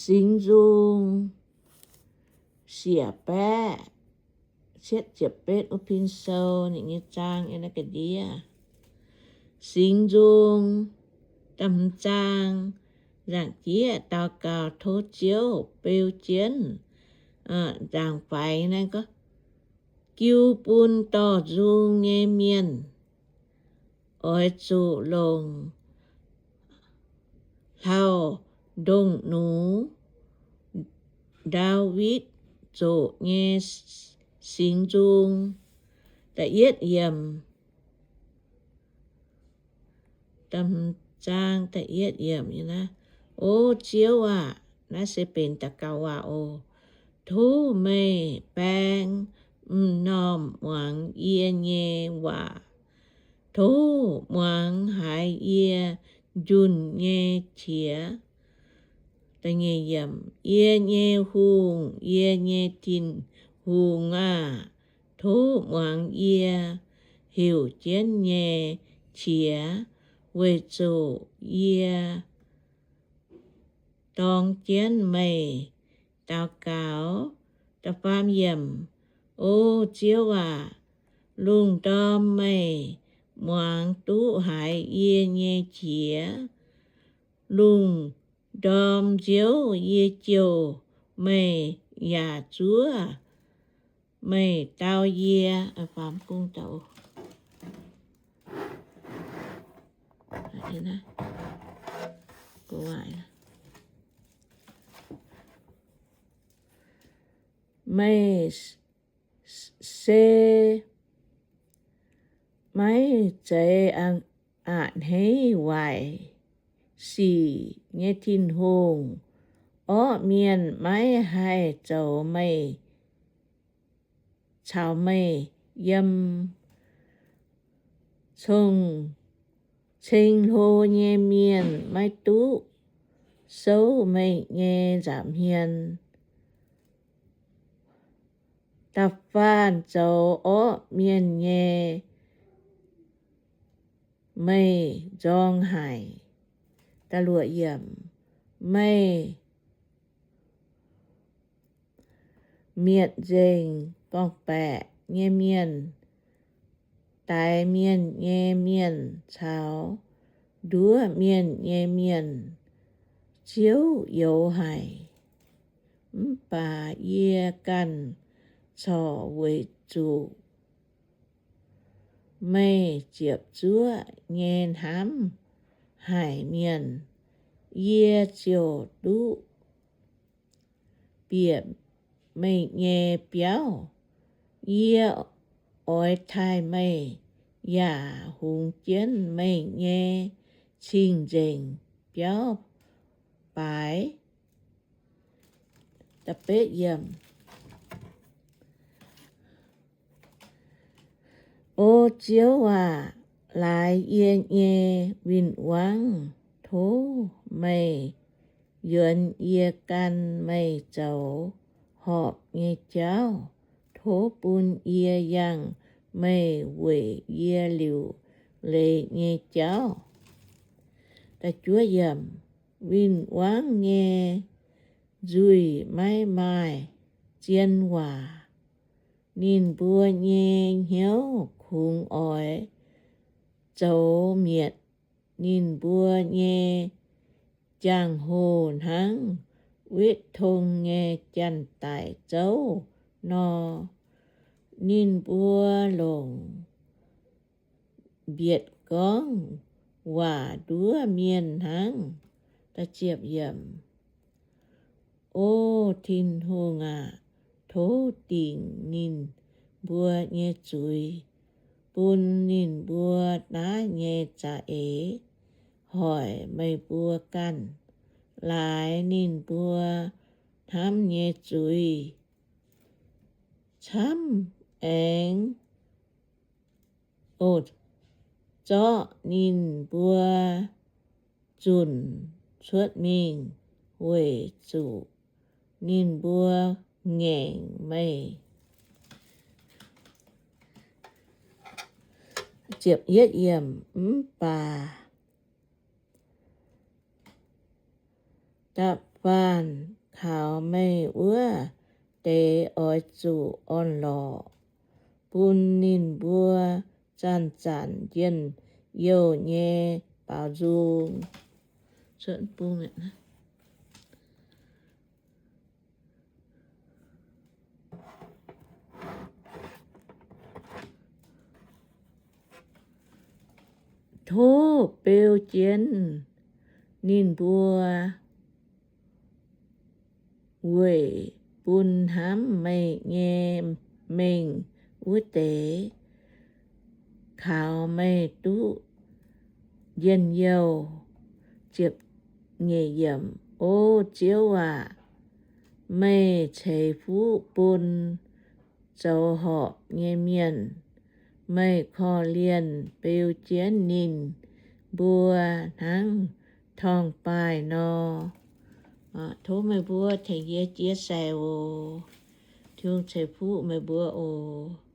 Singx Nzung siec baeqv cietv ziepc betv wuov pin sou ninh nyei zaang yiem naaiv ga'ndiev. Singx Nzung da'hmz zaang, nzaangc jieqv daux gaux tov Ziouv beu jienv nzaangc faix naaiv gorngv, jiu bun dorh nzung nyei mienh oix zuqc longc hlauv-ndongh nux, Ndaawitv zoqc nyei singx nzung. Da'yietv yiemc, da'hmz zaang da'yietv yiemc, O Ziouv aac, naaiv se benx daux gaux waac oc. Tov meih baeng m'normh muangx yie nyei waac. Tov muangx haiz yie njunh nyei qiex. Yie nyei Hungh, yie nyei Tin-Hungh aah! Tov muangx yie heuc jienv nyei qiex, weic zuqc yie dorng jienv meih daux gaux. Da'faam yiemc, O Ziouv aac, lungh ndorm meih muangx duqv haiz yie nyei qiex. Lungh ndorm nziouv yie jouh meih yaac zuov meih dau yie. Meih se maiv zeiz a'hneiv waaic sic nyei Tin-Hungh. Orqv mienh maiv haih zoux meih caux meih yiem ceng-hlo nyei mienh maiv duqv souv meih nyei nza'hmien. Da'faanh zoux orqv mienh nyei meih nzorng haic. Meih mietc nzengc gorngv-baeqc nyei mienh, daix mienh nyei mienh caux nduov mienh nyei mienh. Ziouv youx haic, mv baac yie ganh corc weic zuqc meih ziepc zuoqv nyei hnamv haic mienh, yie ziouc duqv bieqc meih nyei biauv. Yie oix taaih meih yaac hungx jienv meih nyei cing-nzengc biauv baaix. O Ziouv aac, laaix yie nyei win-wangv, tov meih yuonx yie gan meih zoux horpc nyei jauv. Tov bun yie yangh meih weic yie liuc leiz nyei jauv. Win-wangv nyei nzuih maiv maaih zien waac. Ninh mbuo nyei hnyouv kungx oix zoux mietc. Ninh mbuo nyei jangx-hoh hnangv wetv tong nyei janx-daic zouv nor. Ninh mbuo longc mbietc gorngv waac nduov mienh hnangv. O Tin-Hungh aac, tov dingc ninh mbuo nyei zuiz, bun ninh mbuo naaiv nyei za'eix hoic meih mbuo ganh, laaix ninh mbuo hnamv nyei zuiz camv, aengx zorqv ninh mbuo zunc cuotv mingh, weic zuqc ninh mbuo ngaengc meih. Mv baac da'faanh Faanh kaux meih wuov deix oix zuqc orn-lorqc, bun ninh mbuo zanc-zanc njien-youh nyei baaux nzung. Tov beu jienv ninh mbuo, weic bun hnamv meih nyei mengh wuov deix kaux meih duqv njien-youh. Ziepc nyeic yiemc. O Ziouv aac, meih ceix fuqv bun zoux horpc nyei mienh. Meih korv-lienh beu jienv ninh mbuo hnangv torngv-baaih nor. Tov meih mbuo tengx yie jiex sai oc. Tov ceix fuqv meih mbuo oc.